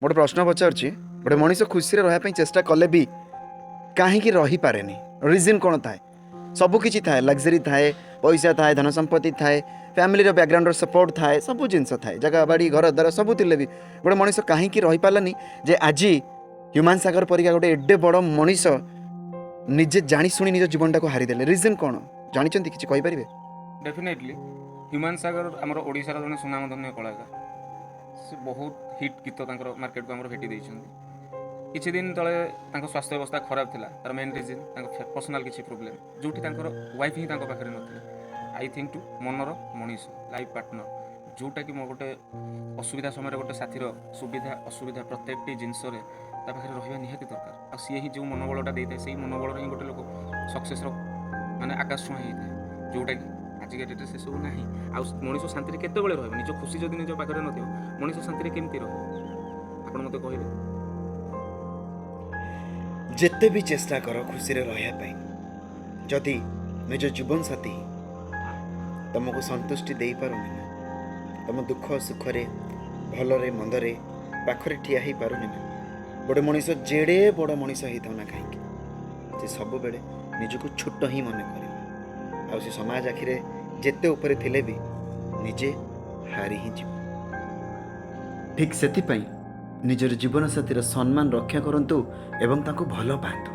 ଗୋଟେ ପ୍ରଶ୍ନ ପଚାରୁଛି, ଗୋଟେ ମଣିଷ ଖୁସିରେ ରହିବା ପାଇଁ ଚେଷ୍ଟା କଲେ ବି କାହିଁକି ରହିପାରେନି? ରିଜନ୍ କ'ଣ ଥାଏ? ସବୁ କିଛି ଥାଏ, ଲକ୍ଜରୀ ଥାଏ, ପଇସା ଥାଏ, ଧନ ସମ୍ପତ୍ତି ଥାଏ, ଫ୍ୟାମିଲିର ବ୍ୟାକଗ୍ରାଉଣ୍ଡର ସପୋର୍ଟ ଥାଏ, ସବୁ ଜିନିଷ ଥାଏ, ଜାଗା ବାଡ଼ି ଘର ଦ୍ୱାର ସବୁ ଥିଲେ ବି ଗୋଟେ ମଣିଷ କାହିଁକି ରହିପାରିଲାନି ଯେ ଆଜି ହ୍ୟୁମାନ ସାଗର ପରିକା ଗୋଟେ ଏଡ଼େ ବଡ଼ ମଣିଷ ନିଜେ ଜାଣିଶୁଣି ନିଜ ଜୀବନଟାକୁ ହାରିଦେଲେ? ରିଜନ୍ କ'ଣ ଜାଣିଛନ୍ତି? କିଛି କହିପାରିବେ? ଡେଫିନେଟଲି। ହ୍ୟୁମାନ ସାଗର ଆମର ଓଡ଼ିଶାର ଜଣେ ସୁନାମଧନ୍ୟ କଳାକାର। ସେ ବହୁତ ହିଟ୍ ଗୀତ ତାଙ୍କର ମାର୍କେଟକୁ ଆମର ଭେଟି ଦେଇଛନ୍ତି। କିଛି ଦିନ ତଳେ ତାଙ୍କ ସ୍ୱାସ୍ଥ୍ୟ ଅବସ୍ଥା ଖରାପ ଥିଲା। ତାର ମେନ୍ ରିଜନ୍ ତାଙ୍କ ପର୍ସନାଲ୍ କିଛି ପ୍ରୋବ୍ଲେମ୍, ଯେଉଁଠି ତାଙ୍କର ୱାଇଫ୍ ହିଁ ତାଙ୍କ ପାଖରେ ନଥିଲେ। I think two ମନର ମଣିଷ, ଲାଇଫ୍ ପାର୍ଟନର, ଯେଉଁଟାକି ମୋ ଗୋଟେ ଅସୁବିଧା ସମୟରେ ଗୋଟେ ସାଥୀର ସୁବିଧା ଅସୁବିଧା ପ୍ରତ୍ୟେକଟି ଜିନିଷରେ ତା ପାଖରେ ରହିବା ନିହାତି ଦରକାର। ଆଉ ସିଏ ହିଁ ଯେଉଁ ମନୋବଳଟା ଦେଇଥାଏ, ସେଇ ମନୋବଳରେ ହିଁ ଗୋଟେ ଲୋକ ସକ୍ସେସ୍ର ମାନେ ଆକାଶ ଛୁଆଁ ହେଇଥାଏ, ଯେଉଁଟାକି ଆଜିକା ଡେଟ୍ରେ ସେସବୁ ନାହିଁ। ଆଉ ମଣିଷ ଶାନ୍ତିରେ କେତେବେଳେ ରହିବ? ନିଜ ଖୁସି ଯଦି ନିଜ ପାଖରେ ନଥିବ, ମଣିଷ ଶାନ୍ତିରେ କେମିତି ରହିବ? ଆପଣ ମୋତେ କହିବେ। ଯେତେ ବି ଚେଷ୍ଟା କର ଖୁସିରେ ରହିବା ପାଇଁ, ଯଦି ନିଜ ଜୀବନସାଥୀ ହିଁ ତମକୁ ସନ୍ତୁଷ୍ଟି ଦେଇପାରୁନି ନା, ତମ ଦୁଃଖ ସୁଖରେ, ଭଲରେ ମନ୍ଦରେ ପାଖରେ ଠିଆ ହେଇପାରୁନି ନା, ଗୋଟେ ମଣିଷ ଯେଡ଼େ ବଡ଼ ମଣିଷ ହେଇଥାଉ ନା କାହିଁକି, ସେ ସବୁବେଳେ ନିଜକୁ ଛୋଟ ହିଁ ମନେ କରିବ। ଆଉ ସେ ସମାଜ ଆଖିରେ ଯେତେ ଉପରେ ଥିଲେ ବି ନିଜେ ହାରି ହିଁ ଯିବ। ଠିକ୍ ସେଥିପାଇଁ ନିଜର ଜୀବନସାଥୀର ସମ୍ମାନ ରକ୍ଷା କରନ୍ତୁ ଏବଂ ତାଙ୍କୁ ଭଲ ପାଆନ୍ତୁ।